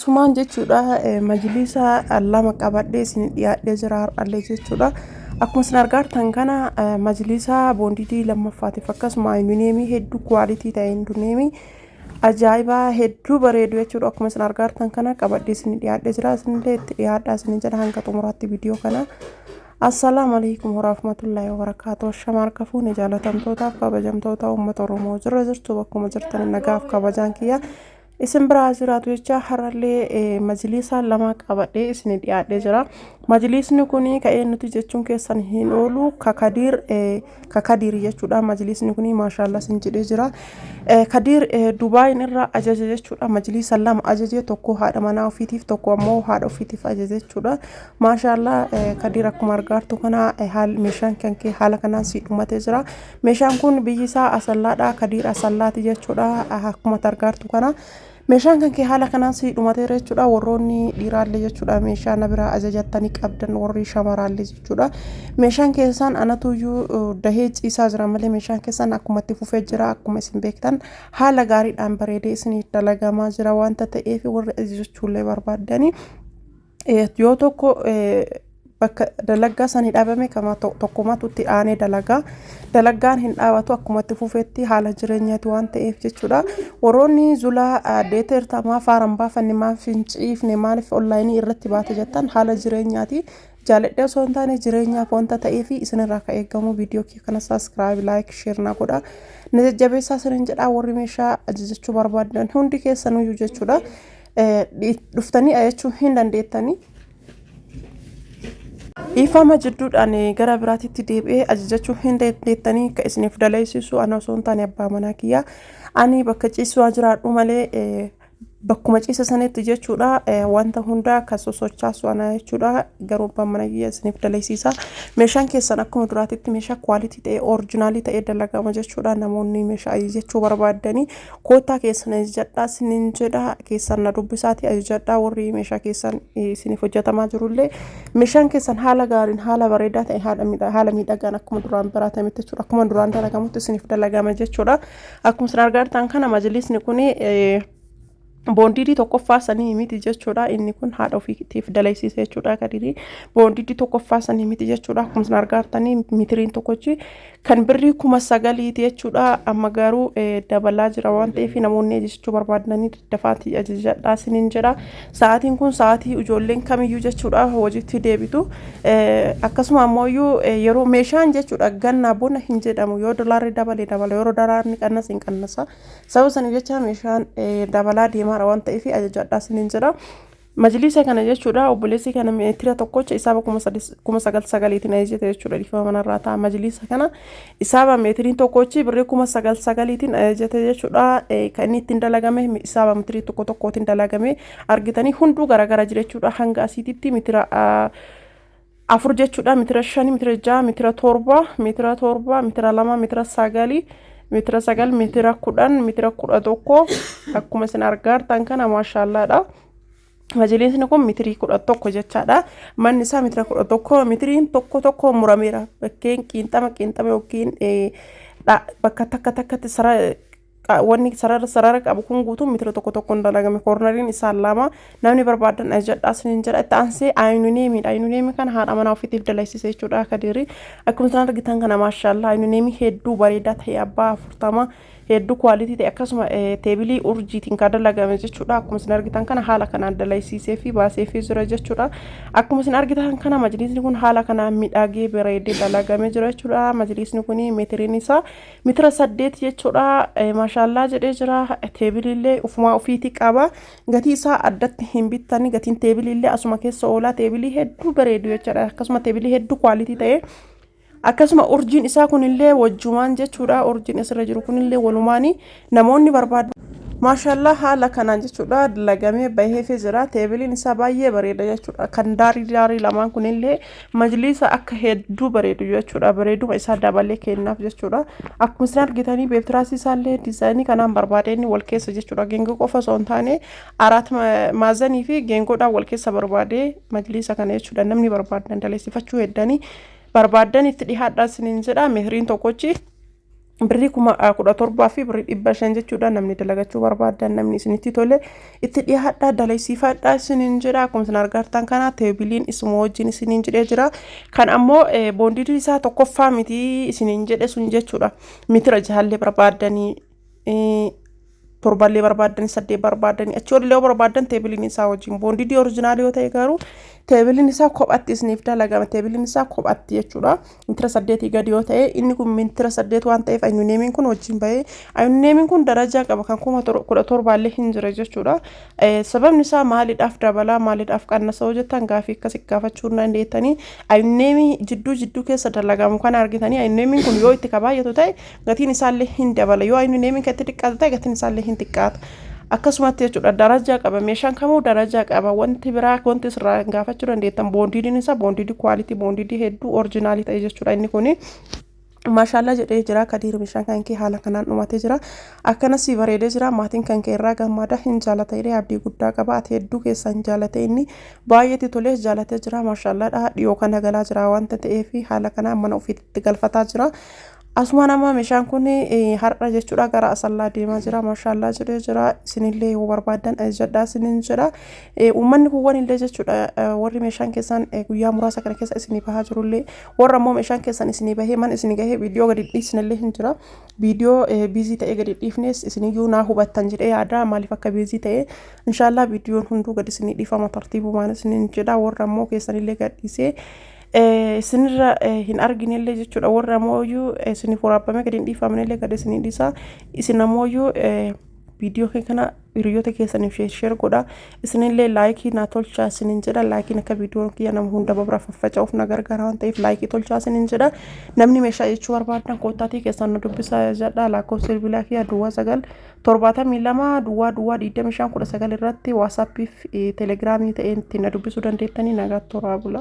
Asumaan jechuudha majliisa lama qabadhee isin dhiyaadhee jira har'allee jechuudha. Akkuma isin argaartan kana majliisa boondidii lammaffaatiif akkasuma aluminiyeemii hedduu kuwaalitii ta'e hinduneemii ajaa'ibaa hedduu bareedu jechuudha. Akkuma isin argaartan kana qabadhee isin dhiyaadhee jira. Isinillee itti dhiyaadhaa isin jedha hanga xumuraatti viidiyoo kana. Assalaamu alaikum warahmatullahi wabarakaatuh. Ashama harka fuune jaalatamtootaaf kabajamtoota uummata Oromoo jirra jirtu bakkuma jirtan nagaaf kabajaan kiyya isin biraa jiraatu jecha har'allee majliisa lama qabadhee isin dhiyaadhee jira. Majliisni kun ka'ee nuti jechuun keessan hin oolu kakadiir kakadiir jechuudha. Majliisni kun maashaallaa isin jedhee jira. Kadiir Dubaayin irraa ajaje jechuudha. Majliisa lama ajaje, tokko haadha manaa ofiitiif, tokko ammoo haadha ofiitiif ajaje jechuudha. Maashaallaa Kadiir, akkuma argaartu kana haal meeshaan kan kee haala kanaan sii dhumatee jira. Meeshaan kun biyyi isaa Asallaadha. Kadiir Asallaati jechuudha. Akkuma argaartu kana meeshaan kan kee haala kanaan sii dhumateera jechuudha. Warroonni dhiiraallee jechuudha meeshaa na biraa ajajattanii qabdan, warri shamaraallee jechuudha. Meeshaan keessan anatuyyuu dahee ciisaa jira malee meeshaan keessan akkuma itti fufee jira. Akkuma isin beektan haala gaariidhaan bareedee isiniif dalagamaa jira wanta ta'eef warri ajajachuullee barbaaddanii yoo tokko bakka dalagaa sanii dhaabame kama tokkumatu itti aanee dalagaa. Dalagaan hin dhaabatu, akkuma itti fufetti haala jireenyaati waan ta'eef jechuudha. Warroonni zulaa deeteerta maaf haaran baafanne, maaf hin ciifne, maaliif onlaayinii irratti baate jettan, haala jireenyaati. Jaaladhee osoo hin taane jireenyaaf wanta ta'eef isinirraa kan eegamu viidiyoo kee kana subscribe, like, share na godha. Na jajjabeessaa isinin jedha. Warri meeshaa ajajachuu barbaadan hundi keessanuyyuu jechuudha. Dhuftanii ajajachuu hin dandeettanii. Dhiifama jidduudhaan gara biraatitti deebi'ee ajajachuu hin dandeettanii. Akka isiniif dalaysiisu ana osoo hin taane abbaa manaa kiyya. Ani bakka ciisu jiraadhu malee bakkuma ciisa sanitti jechuudha wanta hundaa kan sosochaasu ana jechuudha. Garuu abbaan mana kiyya isiniif dalaysiisa. Meeshaan keessan akkuma duraatitti meeshaa quality ta'e, original ta'e dalagama jechuudha. Namoonni meeshaa ajajachuu barbaaddanii koottaa keessan ajajadhaa isiniin jedha. Keessan na dubbisaati ajajadhaa. Warri meeshaa keessan isiniif hojjetamaa jirullee meeshaan keessan haala gaariin, haala bareedaa ta'e, haala miidhagaan akkuma duraan baratametti jechuudha, akkuma duraan dalagamutti isiniif dalagama jechuudha. Akkuma isin argaa kana majlisni kun boondiidii tokkoffaa sanii miti jechuudha. Inni kun haadha ofiitiif dalaysiise jechuudha. Kadirii boondiidii tokkoffaa sanii miti jechuudha. Akkuma isin argaa jirtanii mitiriin tokkochi kan birrii 9,000ti jechuudha. Amma garuu dabalaa jira waan ta'eef namoonni ajajachuu barbaadanii dafaatti ajajadhaa isiniin jedha. Sa'aatiin kun sa'aatii ijoolleen kamiyyuu jechuudha hojiitti deebitu. Akkasuma ammoo yeroo meeshaan jechuudha gannaa bona hin jedhamu, yoo dolaarri dabale dabala, yeroo dolaarri qannas hin qannasa. Sababa saniif jecha meeshaan dabalaa deemaadha waan ta'eef ajajadhaa isiniin jedha. Majliisa kana jechuudha obboleessi kana meetira tokkocha isaaba 9,900tiin ajajate jechuudha. Dhiifama manarraa ta'a. Majliisa kana isaaba meetiriin tokkochi birrii 9,900tiin ajajate jechuudha. Kan inni ittiin dalagame isaaba meetirii tokko tokkootiin dalagame. Argitanii hunduu garaagara jira jechuudha. Hanga asiititti meetira 4 jechuudha, meetira 5, meetira 6, meetira 7, meetira 7, meetira 2, meetira 9, meetira 9, meetira 10, meetira 11. Akkuma isin argaartan kana maashaallaadha. Majliisni kun mitirii 11 jechaadha. Manni isaa mitira 11, mitiriin tokko tokko murameera. Bakkeen qiinxama qiinxama yookiin bakka takka takkatti wanni sarara sarara qabu kun guutuun mitira tokko tokkoon dalagame. Koornariin isaa lama. Namni barbaadan ajajadhaa isiniin jedha. Itti aansee ayinuneemiidha. Ayinuneemii kana haadha manaa ofiitiif dalaysiise jechuudha Kadiiri. Akkuma isin argitan kana maashaallaa ayinuneemii hedduu bareedaa ta'e, abbaa 40, hedduu quality ta'e, akkasuma teebilii urjiitiin kan dalagame jechuudha. Akkuma isin argitan kana haala kanaan dalaysiisee fi baasee fi jira jechuudha. Akkuma isin argitan kana majliisni kun haala kanaan miidhagee bareedee dalagame jira jechuudha. Majliisni kun meetiriin isaa mitira 8 jechuudha. Maashaallaa jedhee jira. Teebiliillee ufumaa ofiitii qaba. Gatii isaa addatti hin bittani. Gatiin teebiliillee asuma keessa oolaa. Teebilii hedduu bareedu jechuudha. Akkasuma teebilii hedduu quality ta'e. Akkasuma urjiin isaa kunillee wajjumaan jechuudha. Urjiin asirra jiru kunillee walumaani namoonni barbaadu. Maashaallah haala kanaan jechuudha dalagamee baheefee jira. Teebiliin isaa baay'ee bareeda jechuudha. Kan daarii daarii lamaan kunillee majliisa akka hedduu bareedu jechuudha. Bareeduma isaa dabalee kennaaf jechuudha. Akkuma isin argitanii beektiraasii isaallee diizaayinii kanaan barbaade inni wal keessa jechuudha. Geengoo qofa osoo hin taane araat maazanii fi geengoodhaan wal keessa barbaade majliisa kana jechuudha. Namni barbaadan daleessifachuu heddanii barbaadan itti dhihaadhaa isiniin jedha. Meetiriin tokkochi Birrii 17,500 jechuudha. Namni dalagachuu barbaadan, namni isinitti tole, itti dhiyaadhaa, dalaysiifadhaa isiniin jedha. Akkuma isin argartan kana teebiliin isuma wajjin isiniin jedhee jira. Kan ammoo bondedii isaa tokkoffaa miti isiniin jedhe sun jechuudha. Mitira jahallee barbaadanii, torballee barbaadanii, saddeet barbaadanii, achi olillee yoo barbaadan teebiliin isaa wajjin. Bondedii originalii yoo ta'e garuu teebiliin isaa kophatti isiniif dalagama, teebiliin isaa kophatti jechuudha. Mitira 8 gadi yoo ta'e, inni kun mitira 8 waan ta'eef aluminiumiin kun wajjin bahee. Aluminiumiin kun darajaa qaba, kan 17,000llee hin jira jechuudha. Sababni isaa maaliidhaaf dabalaa, maaliidhaaf qannasa hojjetan, gaafii akkasii gaafachuu hin dandeettanii. Aluminiumii jidduu jidduu keessa dalagamu kana argitanii, aluminiumiin kun yoo itti kabaayatu ta'e gatiin isaallee hin dabala, yoo aluminiumiin kan itti xiqqaatu ta'e gatiin isaallee hin xiqqaata. Akkasumatti jechuudha, darajaa qaba. Meeshaan kamuu darajaa qaba. Wanti biraa wanti sirraa gaafachuu dandeettan, bondediin isaa bondedii quality, bondedii hedduu originalii ta'e jechuudha. Inni kuni maashaallaa jedhee jira Kadiir. Meeshaan kan kee haala kanaan dhumatee jira, akkanas bareedee jira. Maatiin kan kee irraa gammada, hin jaalata jedhee abdii guddaa qaba. Ati hedduu keessaa hin jaalate, inni baay'eetti tolee jaalatee jira. Maashaallaadha. Dhiyoo kana galaa jira wanta ta'eef haala kanaan mana ofiitti galfataa jira. Asumaan amma meeshaan kun har'a jechuudha gara Asallaa deemaa jira. Maashaallaa jedhee jira. Isinillee yoo barbaadan ajajadhaa isinin jedha. Uummanni kuuwwan illee jechuudha, warri meeshaan keessan guyyaa muraasa kana keessa isinii bahaa jirullee, warra ammoo meeshaan keessan isinii bahee mana isinii gahee viidiyoo gadi dhiisnellee hin jira. Viidiyoo busy ta'ee gadi dhiifnes isiniyyuu naa hubattan jedhee yaada, maaliif akka busy ta'e. Inshaallah viidiyoon hunduu gadi isinii dhiifama tartiibumaan isinin jedha. Warra ammoo keessanillee gad dhiisee isinirra hin arginellee jechuudha, warra ammoo isiniif waraabamee gadi hin dhiifamnellee gadi isinii dhiisa. Isin ammoo viidiyoo kana hiriyoota keessaniif share godha. Isinillee likeii naa tolchaa isinin jedha. Likeiin akka viidiyoon kiyya nama hunda bira faffaca'uuf na gargaara waan ta'eef likeii tolchaa isinin jedha. Namni meeshaa jechuu barbaadan koottaatii keessan na dubbisaa jedha. Lakkoofsa bilbilaa kiyya 0972 00 25 19 irratti WhatsAppii fi Telegramii ta'een ittiin na dubbisuu dandeettanii. Nagaatti toraa bula.